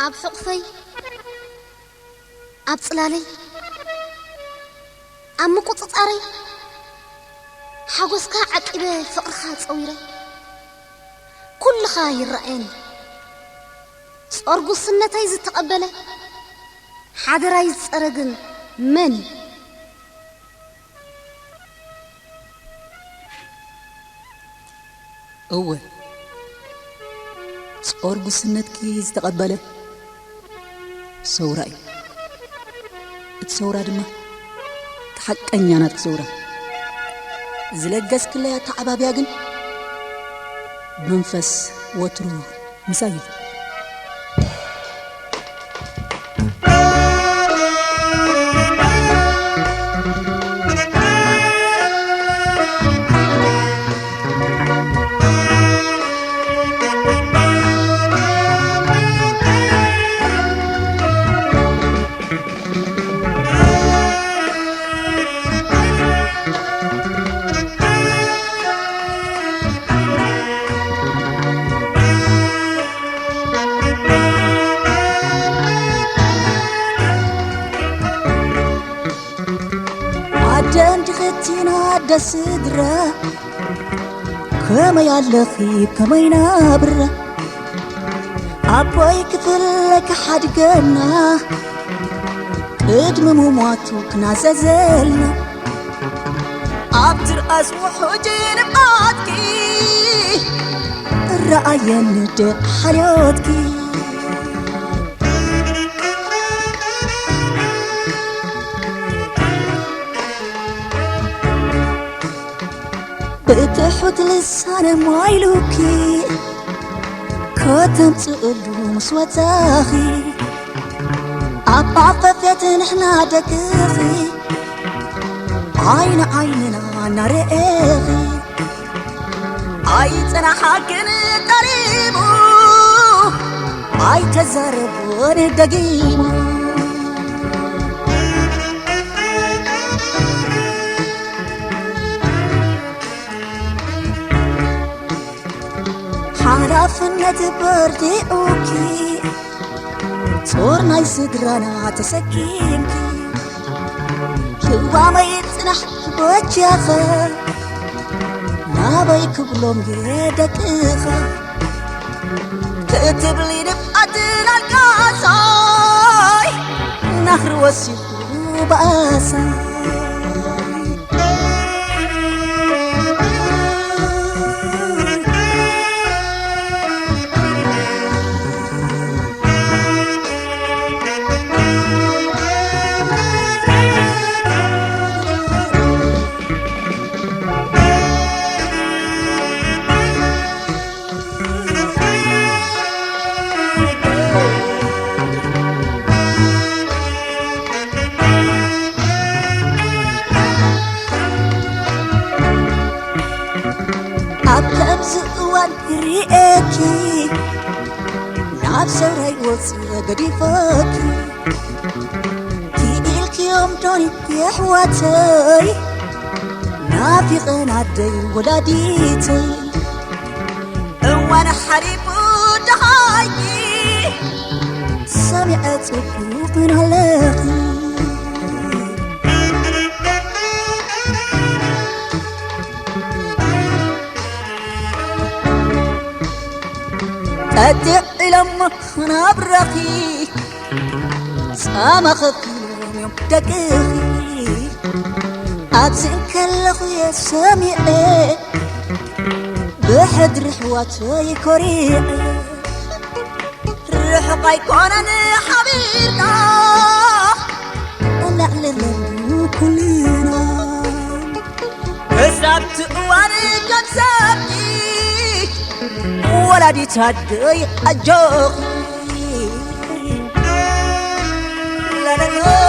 ኣብ ሕቑፈይ፣ ኣብ ጽላለይ፣ ኣብ ምቁጽጻረይ፣ ሓጎስካ ዓቂበ፣ ፍቕርኻ ጸዊረ፣ ኩልኻ ይረኣየኒ። ጾር ጉስነተይ ዝተቐበለ፣ ሓደራይ ዝጸረ ግን መን እዩ? እወ፣ ጾር ጉስነትኪ ዝተቐበለ ሰውራ እዩ። እቲ ሰውራ ድማ እቲ ሓቀኛ ናትኪ ሰውራ። ዝለገስክለይ ኣተዓባብያ ግን ብመንፈስ ወትሩ ምሳይ እዩ። ኣደ እንዲኽቲና ኣደ ስድራ፣ ከመይ ኣለኺ ከመይ ናብራ? ኣቦይ ክፍለኪ ሓድገና፣ ቅድሚ ምሟቱ ክናዘዘልና። ኣብ ትርኣስ ውሑጅ ንብዓትኪ፣ ረኣየኒ ዶ ሓልዮትኪ? ብትሑት ልሳነ ማይሉኪ፣ ከተምጽእሉ ምስ ወጻኺ፣ ኣብ ኣፈፌት ንሕና ደቅኺ፣ ዓይኒ ዓይንና እናረኤኺ፣ ኣይጸናሓክን ጠሊሙ፣ ኣይተዛረቦን ደጊሙ። ሓላፍነት በርቲዑኪ፣ ጾር ናይ ስድራና ተሰኪምኪ፣ ልዋመይ ጽናሕ በጃኸ፣ ናበይ ክብሎም እየ ደቅኻ? ክትብሊ ንብዓትን ኣልቃሳይ፣ ናኽሪ ወሲኹ ባእሳይ። ኣብ ከምዚ እዋን ርኤኪ፣ ናብ ሰውራይ ወፂ ገዲፈኪ። ክኢልክዮም ዶኒ የሕዋተይ፣ ናፊቐን ኣደይ ወላዲተይ። እዋን ሓሊፉ ደሃይኪ፣ ሰሚዐ ጽቡቕን ኣለኺ። ጠጢዕ ኢሎሞ ናብራኺ፣ ጻማ ኸፊሎም እዮም ደቅኺ። ኣብዚ እንከለኹ እየ ሰሚዐ፣ ብሕድሪ ኣሕዋተይ ኮሪዐ። ርሑቕ ኣይኮነን ሓቢርና፣ ነዕልለሉ ኩልና። ክሳብ እቲ እዋን ከም ሰብኪ፣ ወላዲት ኣደይ ኣጆኺ። ላላላ።